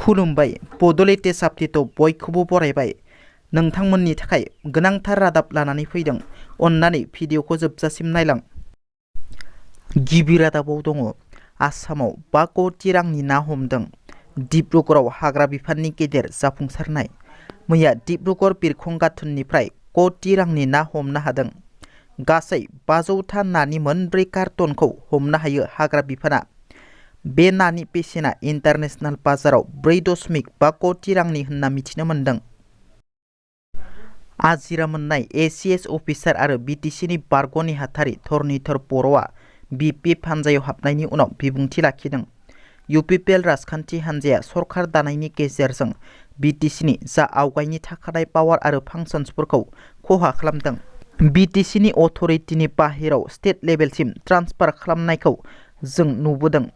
खुलुमबाय बड'लेण्ड आपडेटआव बयखौबो बरायबाय। नोंथांमोननि थाखाय गोनांथार रादाब लानानै फैदों। अन्नानै भिडिअखौ जोबजासिम नायलां। गिबि रादाबाव दङ आसामाव 5 कोटि रांनि ना हमदों। डिब्रुगड़आव हाग्रा बिफाननि गेदेर जाफुंसारनाय। मैया डिब्रुगड़ बिरखं गाथोननिफ्राय कोटि रांनि ना हमनो हादों। गासै 500 था नानि 4 कार्टनखौ हमनो हायो हाग्रा बिफाना। बे नानि बेसेना इन्टारनेशनेल बाजाराव 4.5 कोटि रांनि होनना मिथिनो मोन्दों। आजिरा मोननाय एसिएस अफिसार आरो बिटिसिनि बारग' नेहाथारि धरनीधर बर'आ BPF हान्जायाव हाबनायनि उनाव बिबुंथि लाखिदों। UPPL राजखान्थि हान्जाया सरकार दानायनि गेजेरजों बिटिसिनि जा आवगायनि थाखानाय पावार आरो फांसन्सफोरखौ खहा खालामदों। बिटिसिनि अथ'रिटिनि बाहेराव स्टेट लेभेलसिम ट्रान्सफार खालामनायखौ जों नुबोदों।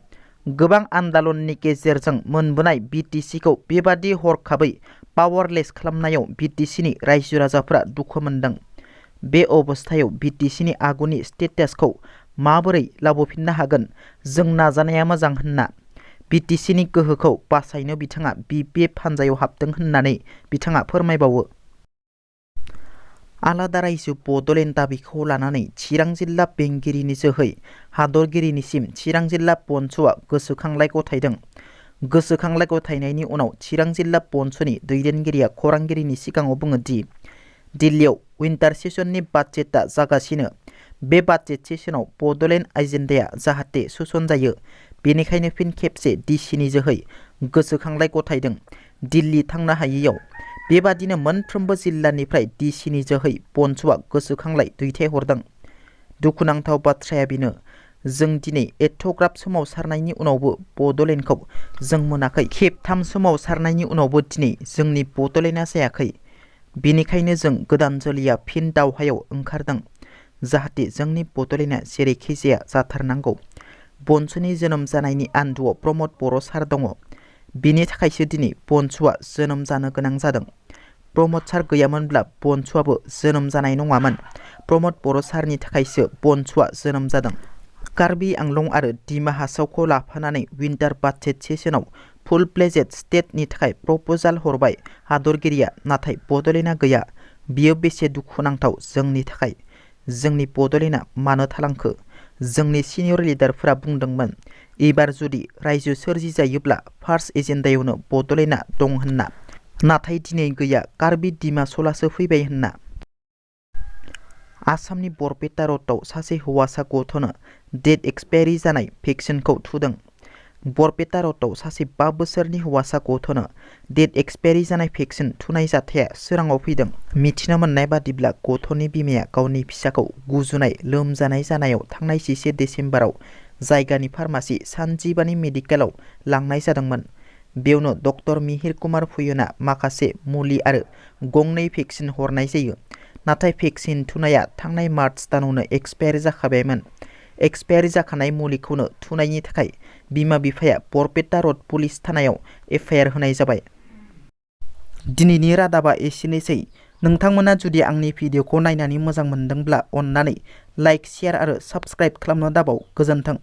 गोबां आन्दालननि गेजेरजों मोनबोनाय बिटिसिखौ बेबादि हरखाबै पावारलेस खालामनायाव बिटिसिनि रायजो राजाफोरा दुखु मोनदों। बे अबस्थायाव बिटिसिनि आगुनि स्टेटासखौ माबोरै लाबोफिननो हागोन? जों नाजानाया मोजां होनना बिटिसिनि गोहोखौ बासायनो बिथाङा BPF हान्जायाव हाबदों होननानै बिथाङा फोरमायबावो। आलादा रायजो बड'लेण्ड दाबिखौ लानानै चिरां जिल्ला बेंगिरिनि जोहै हादरगिरिनिसिम चिरां जिल्ला बनसुआ गोसोखांलाइ गथायदों। गोसोखांलाइ गथायनायनि उनाव चिरां जिल्ला बनसुनि दैदेनगिरिया खौरांगिरिनि सिगाङाव बुङो दि दिल्लीयाव विन्टार सेसननि बाजेटआ जागासिनो। बे बाजेट सेसनाव बड'लेण्ड एजेन्डाया जाहाथे सोसनजायो, बेनिखायनो फिन खेबसे डिसिनि जोहै गोसोखांलाइ गथायदों। दिल्ली थांनो हायैयाव बेबादिनो मोनफ्रोमबो जिल्लानिफ्राय डिसिनि जोहै बनसुआ गोसोखांलाइ दैथायहरदों। दुखुनांथाव बाथ्राया बेनो, जों दिनै एथ'ग्राब सोमावसारनायनि उनावबो बड'लेण्डखौ जों मोनाखै। खेबथाम सोमावसारनायनि उनावबो दिनै जोंनि बड'लेण्डआ जायाखै। बेनिखायनो जों गोदान जोलैया फिन दावहायाव ओंखारदों, जाहाथे जोंनि बड'लेण्डआ जेरैखिजाया जाथारनांगौ। बनसुनि जोनोम जानायनि आन्दोआव प्रमद बर' सार दङ। बिनि थाखायसो दिनै बनसुआ जोनोम जानो गोनां जादों। प्रमद सार गैयामोनब्ला बनसुआबो जोनोम जानाय नङामोन। प्रमद बर' सारनि थाखायसो बनसुआ जोनोम जादों। कार्बि आंलं आरो दिमा हासावखौ लाफानानै विन्टार बाजेट सेसनाव फुल प्लेजेड स्टेटनि थाखाय प्रप'जाल हरबाय हादरगिरिया, नाथाय बड'लेण्डआ गैया। बियो बेसे दुखुनांथाव जोंनि थाखाय। जोंनि बड'लेण्डआ मानो थालांखो? जोंनि सिनियर लिडारफोरा बुंदोंमोन एबार जुदि रायजो सोरजिजायोब्ला फार्स्ट एजेन्डायावनो बड'लेण्डआ दं होनना, नाथाय दिनै गैया, कार्बि डिमासलासो फैबाय होनना। आसामनि बरपेटा र'डआव सासे हौवासा गथ'नो डेट एक्सपायरि जानाय भेक्सिनखौ थुदों। बरपेटा र'डआव सासे 5 बोसोरनि हौवासा गथ'नो डेट एक्सपायरि जानाय भेक्सिन थुनाय जाथाया सोराङाव फैदों। मिथिनो मोननाय बादिब्ला गथ'नि बिमाया गावनि फिसाखौ गुजुनाय लोमजानाय जानायाव थांनाय 11 डिसेम्बराव जायगानि फार्मासि सानजिबानि मेडिकेलाव लांनाय जादोंमोन। बेयावनो डक्टर मिहिर कुमार फुयना माखासे मुलि आरो गंनै भेक्सिन हरनाय जायो। नाथाय भेक्सिन थुनाया थांनाय मार्च दानावनो एक्सपायार जाखाबायमोन। एक्सपायार जाखानाय मुलिखौनो थुनायनि थाखाय बिमा बिफाया बरपेटा र'ड पुलिस थानायाव FIR होनाय जाबाय। दिनैनि रादाबा एसेनोसै। नोंथांमोना जुदि आंनि भिडिअखौ नायनानै मोजां मोनदोंब्ला अन्नानै लाइक, शेयार आरो साबस्क्राइब खालामनो दाबाव। गोजोन्थों।